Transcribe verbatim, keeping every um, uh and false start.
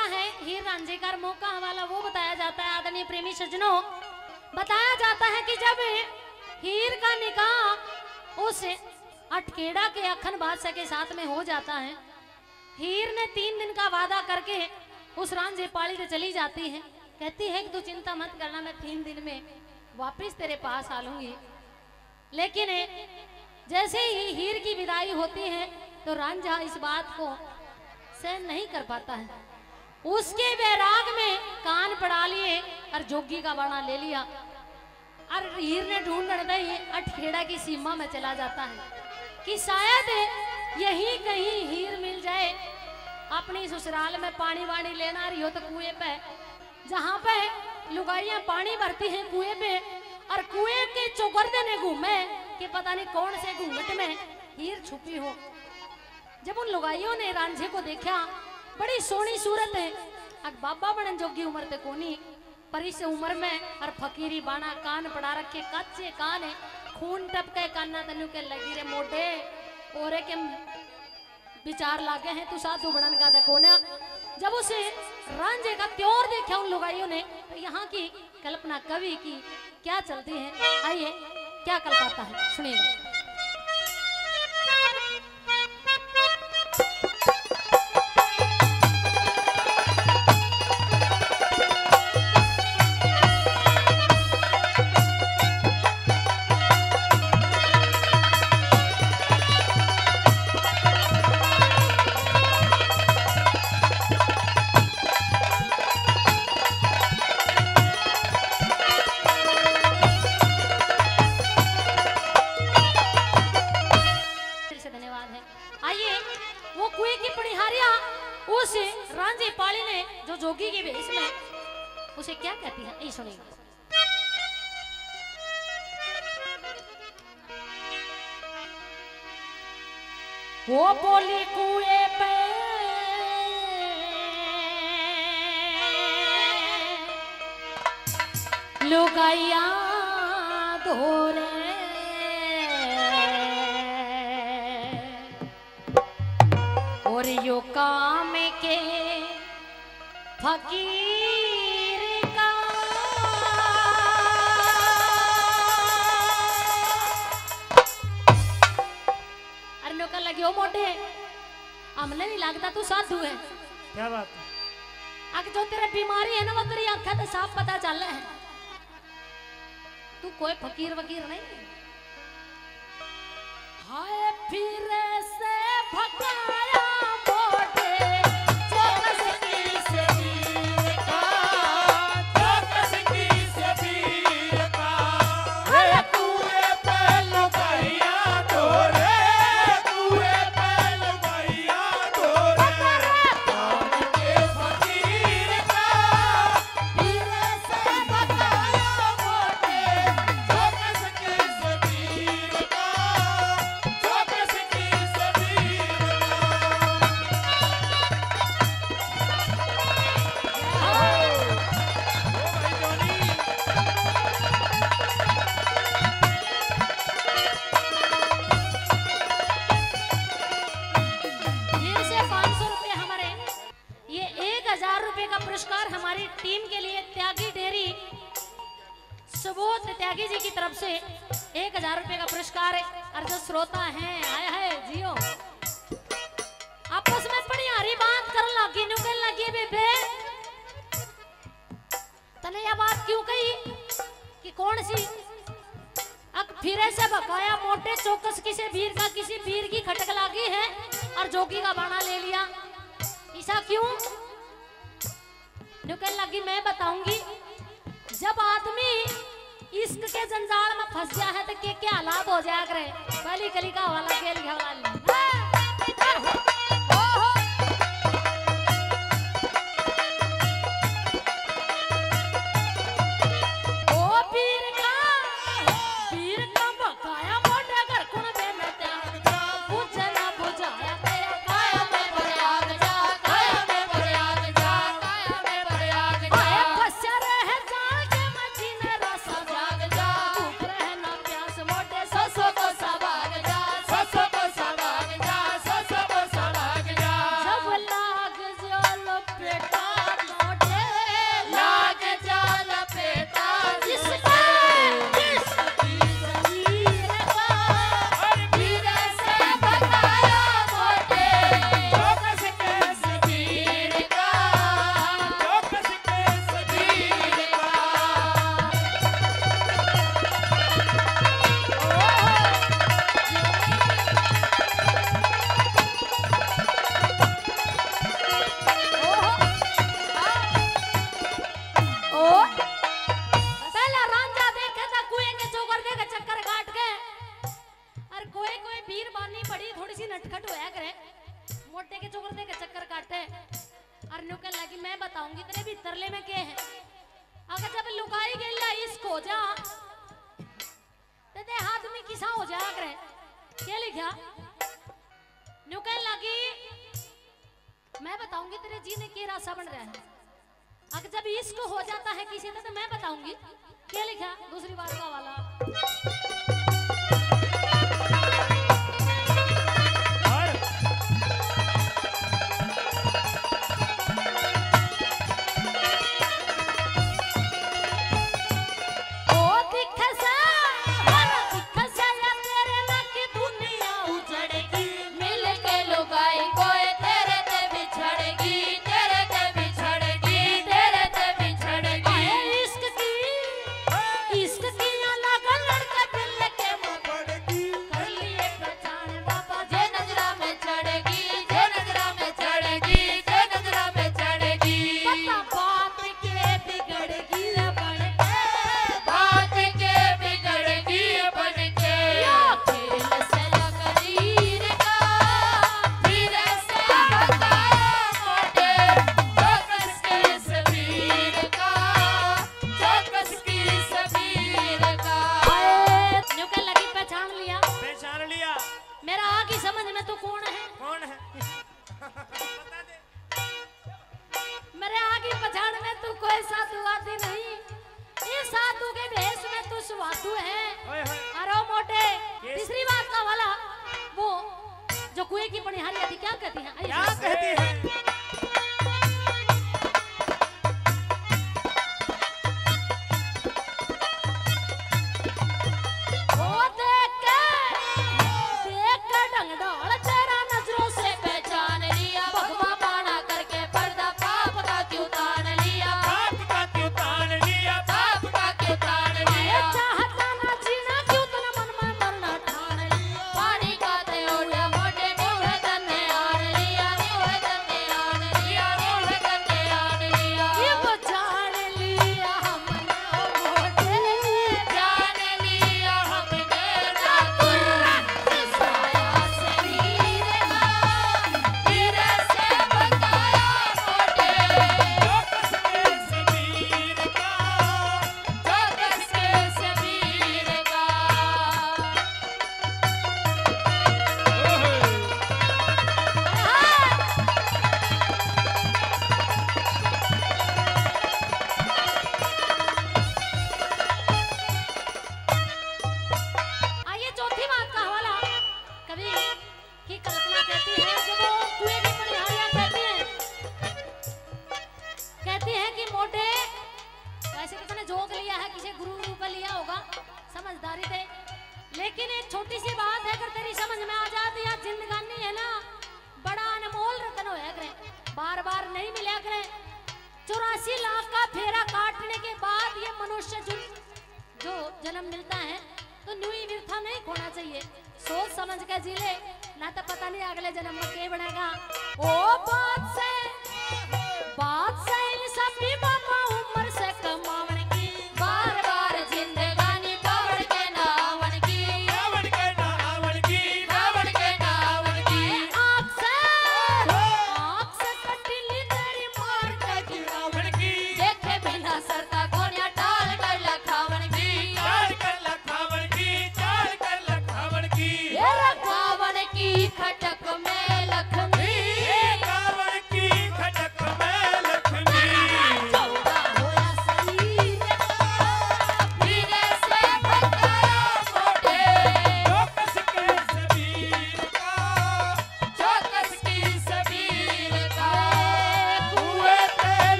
है हीर रांझे का मौका वाला, वो बताया जाता है। आदरणीय प्रेमी सज्जनों, बताया जाता है कि जब हीर का निकाह उस अठखेड़ा के अखन बादशाह के साथ में हो जाता है, हीर ने तीन दिन का वादा करके उस रांझे पाली से चली जाती है, कहती है कि तू चिंता मत करना, मैं तीन दिन में वापस तेरे पास आ लूंगी। लेकिन जैसे ही हीर की विदाई होती है तो रांझा इस बात को सहन नहीं कर पाता है। उसके वैराग में कान पड़ा लिए और जोगी का बाणा ले लिया और हीर ने ढूंढण दे ही अठखेड़ा की सीमा में चला जाता है कि शायद यहीं कहीं हीर मिल जाए। अपनी ससुराल में पानी वानी लेना रही हो तो कुएं पे, जहाँ पे लुगाइयाँ पानी भरती हैं कुएं पे और कुएं के चौगरदे ने घूमे कि पता नहीं कौन से घूंघट में हीर छुपी हो। जब उन लुगाइयों ने रांझे को देखा, बड़ी सोहनी सूरत है, अक बाबा बनन जोगी उम्र ते कोनी, पर इस उम्र में और फकीरी बाणा, कान पड़ा रखे, कच्चे कान है, खून टपके काना तन्नू के लगी रे मोटे, ओरे के विचार लागे हैं, तू साधु बनन का दे कोन्या। जब उसे रांझे का त्योर देखा उन लुगाइयों ने, तो यहाँ की कल्पना कवि की क्या चलती है, आइए क्या कल्पाता है, सुनिएगा। फिर से धन्यवाद है। आइए, वो कुएं की पनिहारियां उस रांझे पाली ने जो जोगी के भेष में उसे क्या कहती है, ये सुनिए। वो बोली कुएं पे लुगाइयां धोरे, और यो काम के फकीर का। अरे नौकर लगे, "ओ मोटे, हमने नहीं लगता तू साधु है।" क्या बात है? अक जो तेरे बीमारी है ना, वो तेरी आंखें तो साफ पता चल है। तू कोई फकीर वकीर नहीं। हाय फिर से भकाया मोटे, चौकस की शरीर का, चौकस की शरीर का। अरे कुएं पे लुगाइयां धोरे, कुएं पे लुगाइयां धोरे, काम के फकीर का। ये से पाँच सौ रुपए हमारे, ये एक हजार रुपए का पुरस्कार हमारी टीम के लिए, त्यागी डेयरी, सुबोध त्यागी जी की तरफ से एक हजार रुपए का पुरस्कार है। और जो श्रोता हैं, आया है जियो, आपस में पनिहारी बात करन लागी, न्यू कहन लागी, "बेबे, तने यह बात क्यों कही कि कौन सी अक फिरे से भकाया मोटे, चौकस किसे भीर का, किसी भीर की खटक लागी है और जोगी का बाणा ले लिया, ऐसा क्यों?" न्यू कहन लगी, "मैं बताऊंगी, जब आदमी इश्क के जंजाल में फंस जा है तो के क्या हालात हो जाया करे।" पहली कली का हवाला के लिखा वाला। ओ पीर का, पीर का भकाया मोटे घर कुण बे में त्याग जा, बुझे ना बुझाया तेरा काया में प्रयाग जा, काया में प्रयाग जा, काया में प्रयाग जा। आए फंसा रह जान के मची ने रस जाग जा, भूख रह ना प्यास मोटे ससो को सवाग जा, ससो को सवाग जा, ससो को सवाग जा। जब लाग जो लपेटा मैं बताऊंगी तेरे भीतरले में के है। अगर जब लुगाई गेल्या इश्क हो जा, ते दे आदमी किसा हो जाया करे। के लिखा? न्यू कहने लगी, मैं बताऊंगी तेरे जी ने के रासा बन रहा है। अगर जब इश्क हो जाता है किसी का, तो मैं बताऊंगी। के लिखा? दूसरी बार का वाला। ओ दिखे से, ओ दिखे से या तेरे ना की दुनिया उजड़ेगी। मिल के लुगाई कोई तेरे ते बिछड़ेगी, तेरे ते बिछड़ेगी, तेरे ते बिछड़ेगी। आए इश्क की, इश्क की अलग लड़के मिल के मुंह पड़ेगी। कर लिए पहचान बाबा जे नजरा में चढ़ेगी, जे नजरा में चढ़ेगी, जे नजरा में चढ़ेगी। पता बात के बिगड़ेगी रे बन के, बात के बिगड़ेगी बन के। या खेल से लकीर का, फिर से बताया मोटे, चौकस की समीर का, चौकस की समीर का। न्यू कह लगी, पहचान लिया? पहचान लिया। मेरा आ की समझ में तू कौन है? कौन है? बता दे। मेरे आगे पछाड़ में तू कोई साधु वादी नहीं, इस साधु के भेष में तू सुवादु है। ओए होए। अरे ओ मोटे, ये तीसरी बात का वाला, वो जो कुएं की पनिहारी थी, क्या कहती है? आइए। क्या कहती है? ओ देख के, देख के ढंग ढोल तेरा नजरों से पहचान लिया। भगवा बाणा करके पर्दा पाप का क्यों तान लिया? पाप का क्यों तान लिया? पाप का क्यों तान लिया? चाहता ना जीना क्यों तन मन में मरना ठान लिया? पानी का ते ओढ़ा मोटे न्यू है तन्ने आन लिया, न्यू है तन्ने आन लिया, न्यू है तन्ने आन लिया। ये वो जान लिया हमने ओ मोटे। जान लिया हमने ना तू साया शरीर का, फिर से बताया मोटे। चौकस के समीर का, चौकस के समीर का। आइए, चौथी बात का हवाला कवि की कल्पना कहती है, जब वो कुएं की पनिहारियां कहती हैं, कहती है कि मोटे, वैसे तो तूने जोक लिया है, किसी गुरु रूप में लिया होगा, समझदारी थे, लेकिन एक छोटी सी बात है, अगर तेरी समझ में आ जाए तो यह जिंदगानी है ना, बड़ा अनमोल रतन होया करे, बार बार नहीं मिला करे। चौरासी लाख का फेरा काटने के बाद ये मनुष्य जो, जो जन्म मिलता है, तो न्यू ही व्यर्था नहीं खोना चाहिए। सोच समझ के जी ले, ना तो पता नहीं अगले जन्म में के बनेगा। ओ बात से